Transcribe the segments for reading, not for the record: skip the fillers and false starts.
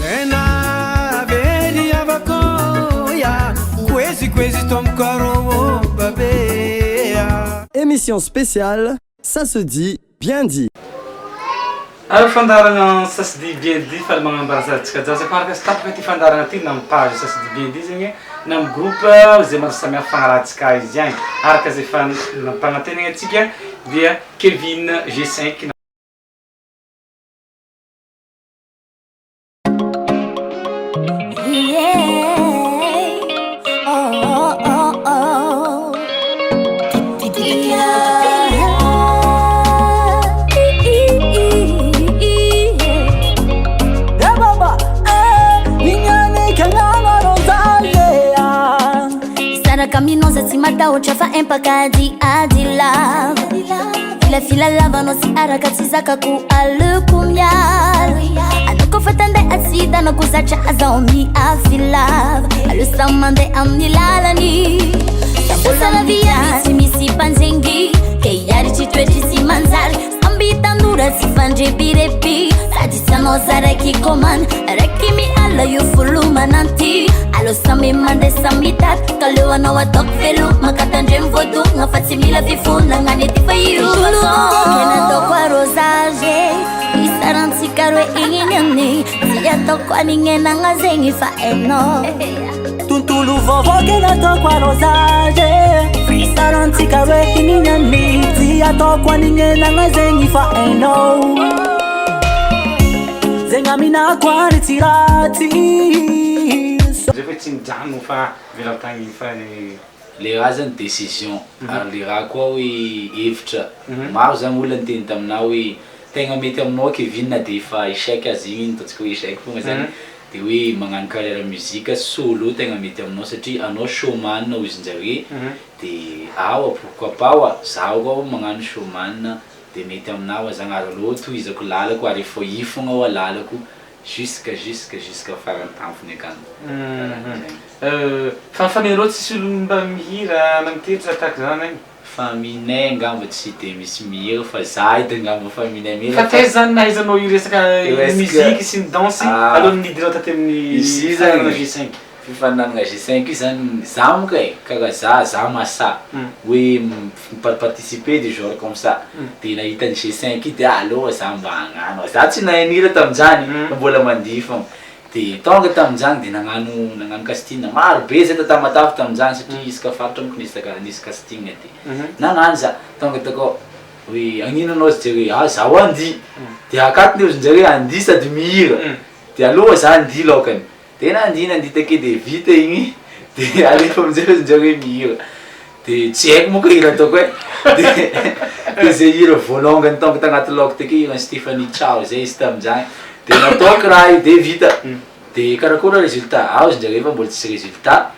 Tena very havako ya Kwezi kwezi tomkaro babe ya. Émission spéciale Ça se dit bien dit. Ary fandaharana Ça se dit bien dit faly magnambara sarintsika jiaby zay mpanaraka sy tapaka ity fandaharana ity na amin'ny page Ça se dit bien dit zegny na amin'ny groupe izay maro samihafa fagnarahantsika izy agny araka izay efa nampanantenagna antsika dia Kevin G5 Matahotra fa empaka ady ady lava Filafila lava anao tsy araka tsy zakako aleoko miala Anao koa fa tandeha tsy hitanako zatra aza miafy lava Aleo samy mandeha amin'ny lalany Sambola la vie tsy misy mpanjengy Ke hiaritry toetry tsy manjary Samby tanora tsy fandrebireby Sady tsy anao za raiky komana Raiky miala io folo mananty Aleo samy mandeha samy mitady Ka aleo anao ataoko veloma Ka tandremo voadogna fa tsy mila fifonagna Ny aty fa io Ke nataoko arrosage Isarantsika roe igny niany Tsy ataoko anignenagna zegny fa hainao Tontolo vaovao ke nataoko arrosage Fisarantsika roe igny niany Tsy ataoko anignenagna zegny fa hainao Zegny aminako ary tsy ratsy Zay fa tsy mijanona fa velan-tany fa. Le raha zany decision ary le raha koa hoe hevitra, maro zany olona niteny taminah hoe tegna mety aminao Kevin na de efa echec aza igny iny ataontsika hoe echec fogna zany de hoe magnano carrière musique solo tegna mety aminao satria anao showman hozinjare de awa pourquoi pas wa zaho koa magnano showman de mety aminah wa zany ary aleo tohizako lalako ary efa io fogna wa lalako Jusque jusque jusque farany tampony akany. Karahan'izay. Fa famille-nareo tsisy olo mba mihira na mitetra tahaka zany agny? Famille-nay angamba tsy de misy mihira fa za edy angamba famille-nay mihira Fa taiza zany nahaizanao io resaka musique sy ny danse alohan'ny nidiranao taty amin'ny Izy io zany fifaninanana G5? Fifaninanana G5 io zany za monko e karaha za za masahy hoe mi-participer du genre comme ça de nahita ny G5 io de aleo za mba hagnano, za tsy nahay nihira tamin'izany fa mbola mandihy fogna de tonga tamin'izany de nagnano nagnano casting maro be zay ta Tamatave tamin'izany satria isaka faritra monko nisy nisy casting de nagnano za tonga takao hoe hagnino anao izy jereo ah zaho handihy de akatony ozy njare handihy sady mihira de aloha za handihy lôkany De nandihy nandihy take de vita igny de alefa amizay ozy njare hoe mihira de tsy haiko monko hira ataoko e de de zay hira voalongany tonga tagnaty laoko take hiran'i Stéphanie Chao zay izy taminjany de nataoko raha io de vita de karakôry résultat ah ozy njare fa mbola tsisy résultat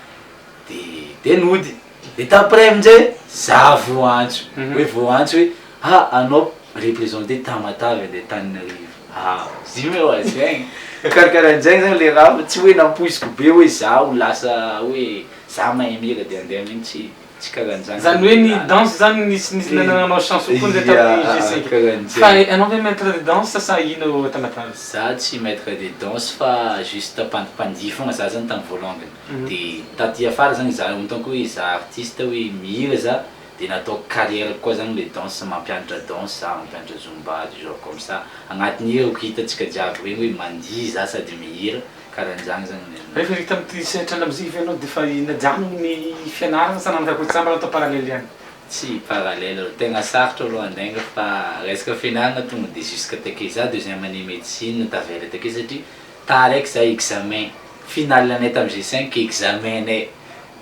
de de nody de t'après amizay za voantso hoe voantso hoe ah anao représenter Tamatave andeha Antananarivo ah zio eo zegny karakarahan'zegny zany le raha fa tsy hoe nampoiziko be hoe za ho lasa hoe za mahay mihira de andeha amin'igny tsy tsy karahan'zany Zany hoe ny danse zany nisy nisy nanananao chance kokoa ndray tamin'ny G5. Karahan'zegny. Fa anao ve maitre de danse sa ino Tamatave? Za tsy maitre de danse fa juste mpandihy fogna za zany tamin'ny voalongany de taty afara zany za en tant que hoe za artiste hoe mihira za de nataoko carrière koa zany le danse mampianatra danse za mampianatra zumba du genre comme ça agnatin'ny hirako hitantsika jiaby regny hoe mandihy za sady mihira karanjany zany ny Rehefa hita amin'ity sehatra lamoziky ve ianao dia efa najanona ny fianarana sa nanaraka koa tsamba natao parallèle ihany? Tsy parallèle aloha, tegna sarotra aloha andainga fa resaka fianarana tonga de jusque take za deuxième année médecine tavela take satria taraiky za examen final anay tam G5 examen nay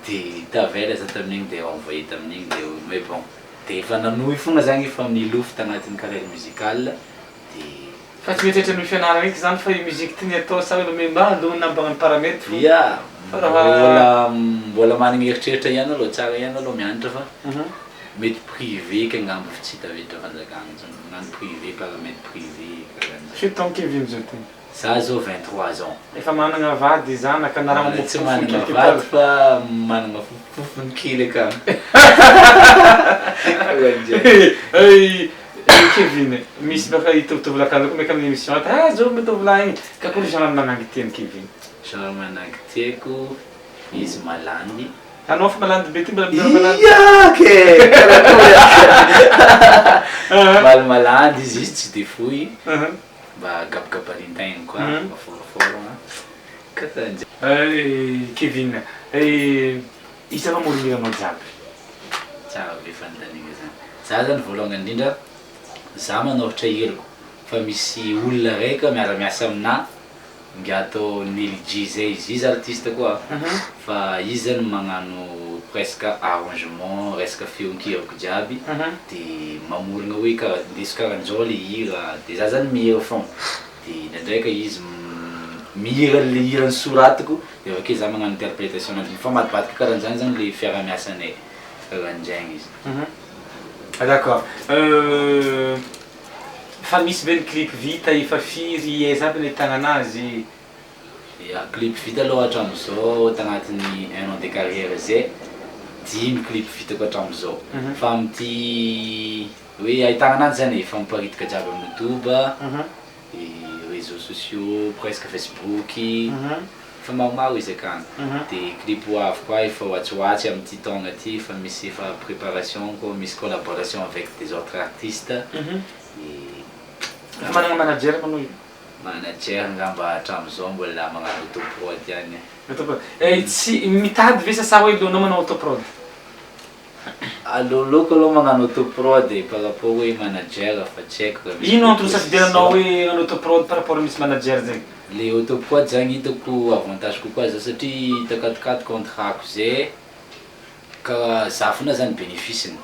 De tavela za tamin'igny de envoyé tamin'igny de mais bon de efa nanohy fogna zagny efa nilofo tagnatin'ny carrière musicale de. Fa tsy mieritreritra ny fianarana eky zany fa io musique ty ny atao sa hoe mba aloha na mba paramètre fo Ya, fa raha mbola mbola managna eritreritra ihany aloha, tsara ihany aloha mianatra fa mety privé eky angamba fa tsy tafiditra fanjakana intsony, magnano privé paramètre privé karahan'zay. Firy taogno Kevin zao ty? Za zao 23 ans. Efa managna vady, zanaka na raha Tsy mamofompofony managna quelque vady part? fa managna fofompofony kely akagny. Ay. Kevin, misy baka itovitovy lakanjo koa meka amin'ny émission ato, ah zao mitovy lahy igny, kakory genre magnangy tian'i Kevin? Genre magnangy tiako, izy malandy. Anao fa malandy be ty mbola mbola malandy. Ia ke! Karakory Mbola malandy izy, izy tsy de fohy, mba gabigabarin-tegna koa, mba fôrofôrogna, karahan'zay. Kevin, iza mamorogno hiranao jiaby? Tsara be fanontaniana zany. Za zany voalohany indrindra, za manoratra hirako fa misy olona raika miara-miasa aminah, Ingahy atao Nily G zay izy, izy artiste koa fa izy zany magnano presque arrangement resaka feon-kirako jiaby de mamorogna hoe karaha ndeso karahan'zao le hira de za zany mihira fogna de indraindraika izy mihira le hira nosoratiko de avy ake za magnano interprétation ananjy mifamadibadika karahan'zany zany le fiaraha-miasanay karahan'zegny izy. D'accord. Fa misy ve ny clip vita efa firy aiza aby nahitana anazy? Ya, clip vita aloha hatramizao tagnatin'ny un an de carrière zay, dimy clip vitako hatramizao, fa amty hoe ahitana ananjy zany efa miparitaka jiaby amin'ny youtube, réseaux sociaux presque facebook, efa maromaro izy akagny, de clip ho avy koa efa ho atsy ho atsy amty taogna ty efa misy efa préparation koa misy collaboration avec des autres artistes, de. Efa managna manager moa anao io? Manager ngamba hatramizao mbola magnano auto prod ihany. Auto prod, tsy mitady ve sa sa hoe aleonao manao auto prod? Aleoleko aloha magnano auto prod e par rapport hoe manager fa tsy haiko raha misy Ino antony proposition. nisafidiananao hoe hagnano auto prod par rapport misy manager zegny? Le auto prod zany hitako avantage kokoa za satria hitako atokato contrat-ko zay ka za fona zany benefice-ny,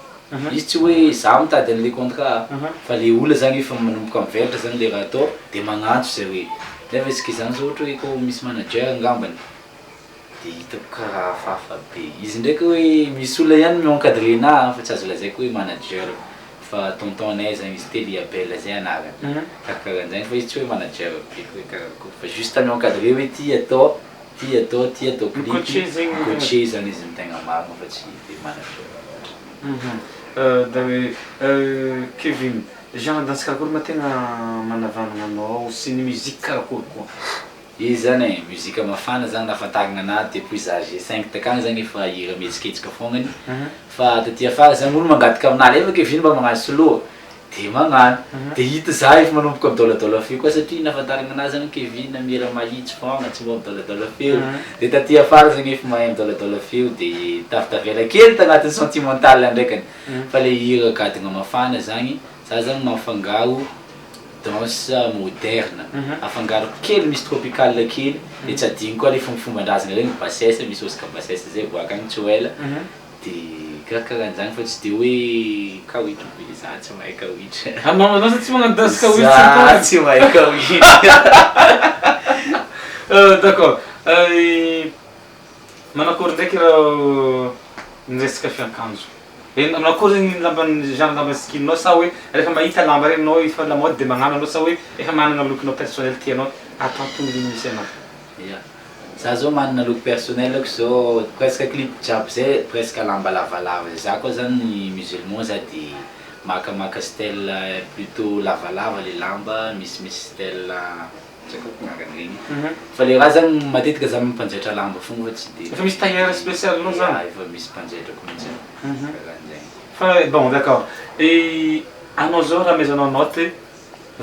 izy tsy hoe za mitady anle contrat fa le olona zany efa manomboka mivelatra zany le raha atao de magnantso zay hoe nefa isika zany zao ohatra hoe kao misy manager angambany de hitako karaha hafahafa be, izy ndraiky hoe misy olona ihany mi-encadrer anahy fa tsy azo lazaiko hoe manager fa tonton-nay zany izy telo i Abel zay anarany, karakarahan'zany fa izy tsy hoe manager be hoe karakôry fa juste mi-encadrer hoe ty atao, ty atao, ty atao clip, Mi-coacher zegny no tegna. mi-coacher zany izy no tegna marina fa tsy de manager loatra. Da Kevin, genre danse karakôry ma tegna manavanana anao sy ny musique karakôry koa? Izy zany e, mozika mafana zany nahafantarana anahy depuis za G5 takagny zany efa hira mihetsiketsika fognany fa taty afara zany olo mangataka aminahy alefa Kevin mba magnano solo de magnano de hita za efa manomboka midôladôla feo koa satria nahafantarana anahy zany Kevin mihira mahitsy fogna tsy mba midôladôla feo de taty afara zany efa mahay midôladôla feo de tafitavela kely tagnatin'ny sentimental ndraikany fa le hira gadona mafana zany za zany mampifangaro danse moderne afangaro kely misy tropical kely de tsy adino koa le fombafomban-drazana regny bassesse misy osika bassesse zay boaka agny tsy ho ela de karakarahan'zany fa tsy de hoe kawitry be za tsy mahay kawitry. Anao anao zany tsy magnano danse kawitry Za tsy mahay kawitry. D'accord, manakory ndraiky raha ny resaka fiankanjo? Manakory zegny ny lamba genre lamba sikininao sa hoe rehefa mahita lamba regny anao efa lamaody de magnano anao sa hoe efa manana look-nao personnel tianao atao toy ny misy anao? Ya, za zao manana look personnel-ko zao presque clip jiaby zay presque lamba lavalava zay, za koa zany musulman za de makamaka style plutôt lavalava le lamba misimisy style tsy haiko agnarany regny fa le raha zany matetika za mampanjaitra lamba fogna fa tsy de Efa misy tailleur spécial anao zany? Ya efa misy mpanjaitra ko mihitsy karahan'zay. Fa bon d'accord, anao zao raha amezanao note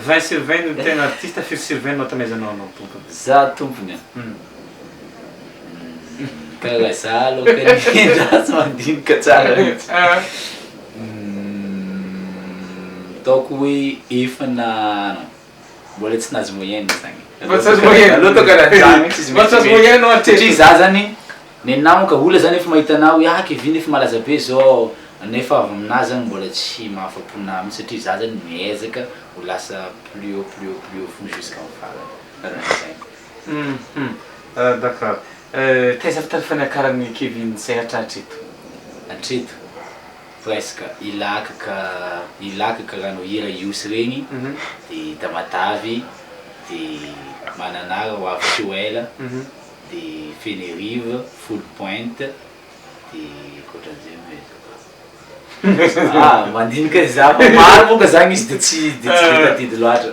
20 sur 20 ny tegna artiste firy sur 20 note amezanao anao tompony? Za tompony a? Karaha za aloha za tsy mandinika tsara mihitsy, ataoko hoe efa na non mbola tsy nahazo moyenne zany, Mbola tsy nahazo moyenne. aleo atao karaha zany mihitsy izy Mbola tsy nahazo moyenne anao hatreto. satria za zany nenahy manko olona zany efa mahita anahy hoe ah Kevin efa malaza be zao nefa avy aminahy zany mbola tsy mahafapo anahy mihitsy satria za zany miezaka ho lasa plus haut plus haut plus haut fogna jusqu'à amin'ny farany karahan'zay. D'accord, taiza avy tany fanakaran'i Kevin sehatra hatreto? Hatreto presque Ilakaka Ilakaka rano hira Ihosy regny de Tamatavy de Mananara ho avy tsy ho ela de Fenerive Foulpointe de ankoatran'izay moa aiza koa. Ah, mandinika za fa maro monka zany izy de tsy de tsy de tadidy loatra.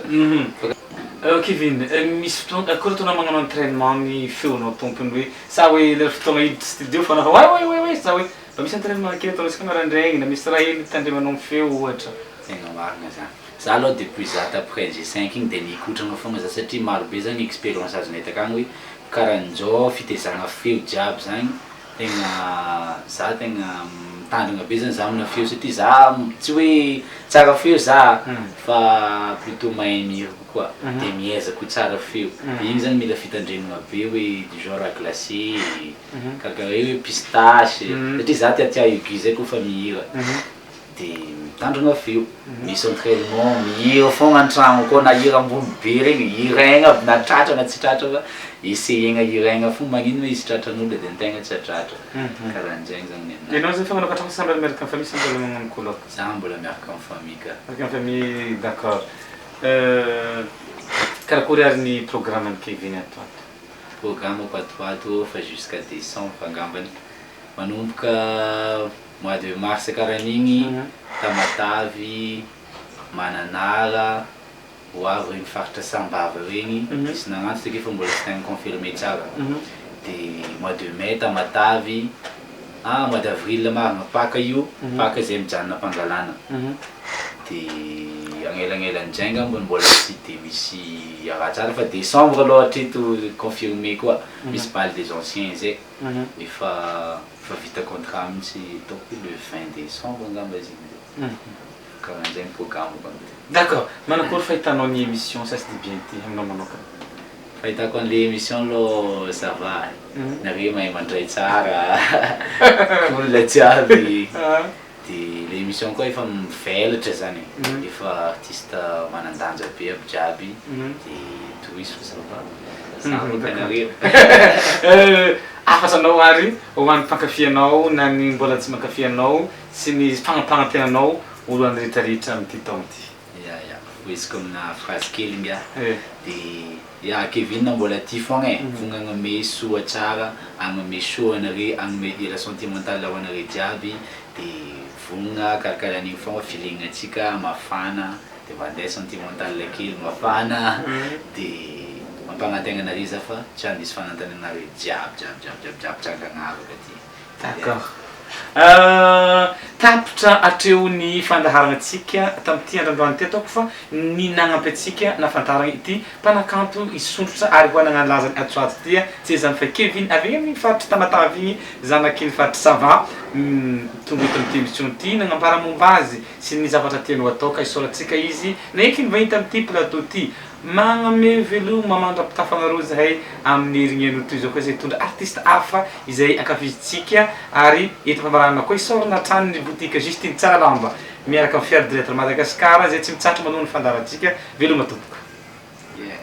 Kevin, misy fotoana akory ataonao magnano entrainement ny feonao tompony hoe sa hoe lera fotoagna hiditra studio fa anao fa way way way sa hoe mba misy entrainement kely ataonao isaka maraindraigny na misy raha hely tandremanao ny feo ohatra? Tegna marina zany. Za aloha depuis za taprès G5 igny de nikotrana fogna za satria maro be zany expérience azonay takagny hoe karahan'zao fitezagna feo jiaby zagny tegna za tegna mitandrina be zany za amina feo satria za tsy hoe tsara feo za fa plutôt mahay mihira kokoa de miezaka ho tsara feo de igny zany mila fitandremagna be hoe du genre glacé, karakaraha hoe pistache, satria za tiatia aigu zay koa fa mihira de mitandrina feo, misy entrainement, mihira fogna an-tragno akao na hira ambony be regny hiraigna aby na tratra na tsy tratra fa essayegna hiraigna fo, magnino ma izy tratran'olo de antegna tsy hatratra, karahan'zegny zany ny aminahy. Enao zany efa manokatra sa mbola miaraka amin'ny famille sa mbola magnano coloc? Za mbola miaraka amin'ny famille ka. Miaraka amin'ny famille, d'accord. Karakory ary ny programme-n'i Kevin ato ato? Programme-ko ato ato fa jusqu'à décembre angambany, manomboka mois de mars karahan'igny, Tamatavy, Mananara, ho avy regny faritra Sambava regny, nisy nagnantso takeo fa mbola tsy tegna confirmé tsara, de mois de mai Tamatavy, ah mois d'avril marina Paka io, Paka zay mijanona am-pangalana, de agnelagnelany-jay angambany mbola tsy de misy raha tsara fa décembre aloha hatreto confirmé koa, misy bal des anciens zay, efa efa vita contrat mihitsy ataoko hoe le 20 décembre angamba izy igny, karahan'zay ny programme-ko amty. D'accord, manakory fahitanao ny émission Ça se dit bien ty aminao manokana? Fahitako an'le émission aloha ça va, nareo mahay mandray tsara, cool jiaby, de le émission koa efa mivelatra zany e, efa artiste manan-danja be aby jiaby, de tohizo fa ça va, sambatra anareo. Hafatra anao ary ho an'ny mpankafy anao na ny mbola tsy mankafy anao sy ny fagnampagnantenanao olo any rehetrarehetra amin'ity taona ity. Ya, voiziko amina phrase kely ingahy, de ya Kevin mbola tia fogna e, fogna agnome soa tsara, agnome show anare, agnome hira sentimental ho anare jiaby, de vonona karakarahan'igny fogna feeling antsika mafana, de mandeha sentimental kely mafana, de mampagnantegna anare za fa tsy handiso fanantenanareo jiaby jiaby jiaby jiaby jiaby tsy ankagnavaka aty. D'accord. Tapitra hatreo ny fandaharanantsika tamin'ity andro androany ity ataoko fa ny nagnampy antsika nahafantarana ity mpanakanto hisondrotra ary ho anagna lazany ato ato ity tsy iza izany fa Kevin avy egny amin'ny faritry Tamatave igny zanaky ny faritry Sava tonga eto amin'ity émission ity nagnambara momba azy sy ny zavatra tiany ho atao ka isaorantsika izy naheky ny vahiny tamin'ity plateau ity. Magname veloma mandra-pitafanareo zahay amin'ny herigneno toy izao koa izay hitondra artiste hafa izay ankafizintsika ary eto am-pamaranana koa isaorana hatrany ny boutique Justine Tsaralamba miaraka amin'ny Fier de l'être Madagascar izay tsy mitsahatra manohy ny fandaharantsika. Veloma tompoko. Yeah.